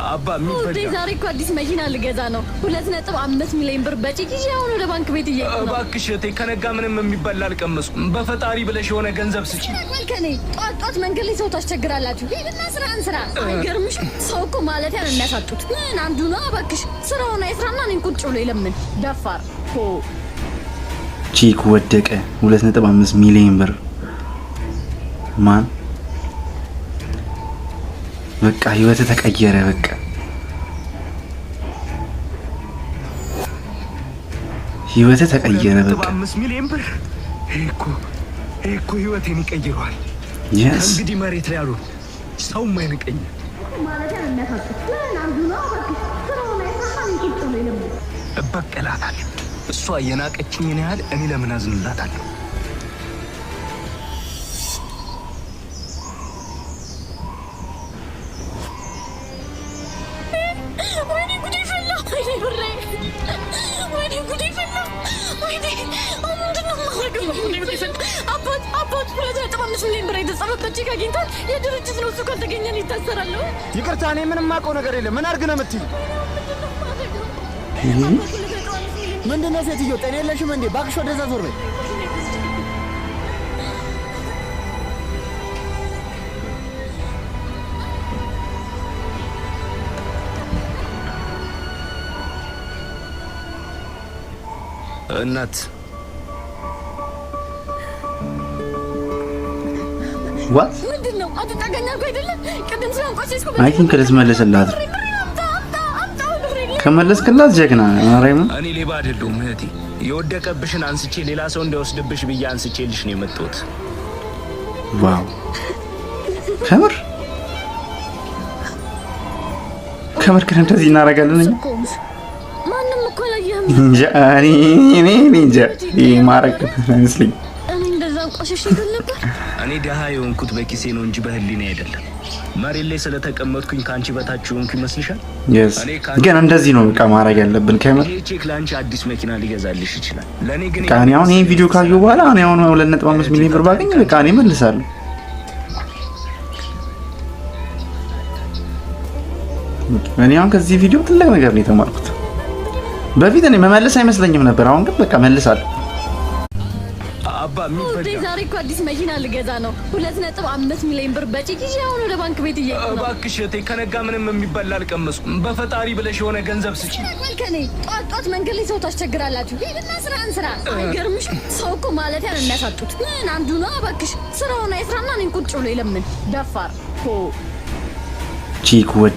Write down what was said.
አባ ውዴ የሚበላ ዛሬ እኮ አዲስ መኪና ልገዛ ነው። 2.5 ሚሊዮን ብር በቼክ ይዤ አሁን ወደ ባንክ ቤት እየሄድኩ ነው። እባክሽ እህቴ፣ ከነጋ ምንም የሚበላ አልቀመስኩም። በፈጣሪ ብለሽ የሆነ ገንዘብ ስጪ። በል ከኔ፣ ጧት ጧት መንገድ ላይ ሰው ታስቸግራላችሁ። ሂድና ስራህን ስራ። አይገርምሽም? ሰው እኮ ማለፊያ ነው የሚያሳጡት። ምን አንዱ ነው እባክሽ። ስራውን አይስራና እኔን ቁጭ ብሎ ይለምን። ደፋር ሆ። ቼክ ወደቀ። 2.5 ሚሊዮን ብር man፣ በቃ ህይወት ተቀየረ። በቃ ህይወት ተቀየረ። በቃ 2.5 ሚሊዮን ብር፣ ይሄ እኮ ህይወቴን ይቀይረዋል። ከእንግዲህ መሬት ላይ አሉ ሰውም አይንቀኝም። ማለፊያ ነው የሚያሳጡት። ምን አንዱ ነው እባክሽ። ስራውን አይስራና እኔን ቁጭ ብሎ ይለምን። እበቀላታለሁ። እሷ የናቀችኝን ያህል እኔ ለምን አዝንላታለሁ? ወይኔ ጉዴ ፈላ! ወይኔ ብሬ! ወይኔ ጉዴ ፈላ! ወይኔ፣ አሁን ምንድን ነው የማደርገው? ወይኔ ጉዴ ፈላ! አባት፣ አባት፣ 2.5 ሚሊዮን ብር የተጻፈበት ቼክ አግኝቷል። የድርጅት ነው፣ እሱ ካልተገኘ እኔ እታሰራለሁ። ይቅርታ፣ እኔ ምንም የማውቀው ነገር የለም። ምን አድርግ ነው የምትይኝ? ምንድን ነው የማደርገው? አባት፣ 2.5 ሚሊዮን ምንድን ነው ሴትዮ፣ ጤና የለሽም እንዴ? እባክሽ ወደዛ ዞር በይ። እናት። What? ምንድን ነው? አትጠጋኝ አልኩህ አይደለ? ቅድም ስላንቋሸሽኩ I think ልትመልስላት ነው። ብሬን አምጣ፣ አምጣ፣ አምጣ ብሬን። ከመለስክላት ጀግና ማርያም። እኔ ሌባ አይደለሁም እህቴ። የወደቀብሽን አንስቼ ሌላ ሰው እንዳይወስድብሽ ብዬ አንስቼልሽ ነው የመጣሁት። Wow፣ ከምር ከምር ግን እንደዚህ እናደርጋለን እኛ? ማንም እኮ አላየህም። እንጃ፣ እኔ እንጃ፣ ይሄ ማድረግ አይመስለኝም። እኔ እንደዛ አንቋሸሽ ይል ነበር። እኔ ደሃ የሆንኩት በኪሴ ነው እንጂ በህሊና አይደለም። መሬት ላይ ስለተቀመጥኩኝ ከአንቺ በታች የሆንኩ ይመስልሻል? Yes፣ ግን እንደዚህ ነው በቃ ማድረግ ያለብን ከምር። ይሄ ቼክ ለአንቺ አዲስ መኪና ሊገዛልሽ ይችላል። ለእኔ ግን በቃ እኔ አሁን ይሄን ቪዲዮ ካየሁ በኋላ እኔ አሁን 2.5 ሚሊዮን ብር ባገኝ በቃ እኔ እመልሳለሁ። እኔ አሁን ከዚህ ቪዲዮ ትልቅ ነገር ነው የተማርኩት። በፊት እኔ መመለስ አይመስለኝም ነበር። አሁን ግን በቃ መልሳለሁ። አባ ውዴ የሚበላ ዛሬ እኮ አዲስ መኪና ልገዛ ነው። 2.5 ሚሊዮን ብር በቼክ ይዤ አሁን ወደ ባንክ ቤት እየሄድኩ ነው። እባክሽ እህቴ፣ ከነጋ ምንም የሚበላ አልቀመስኩም። በፈጣሪ ብለሽ የሆነ ገንዘብ ስጪ። በል ከኔ፣ ጧት ጧት መንገድ ላይ ሰው ታስቸግራላችሁ። ሂድና ስራህን ስራ። አይገርምሽም? ሰው እኮ ማለፊያ ነው የሚያሳጡት። ምን አንዱ ነው እባክሽ። ስራውን አይስራና እኔን ቁጭ ብሎ ይለምን። ደፋር ሆ። ቼክ ወደ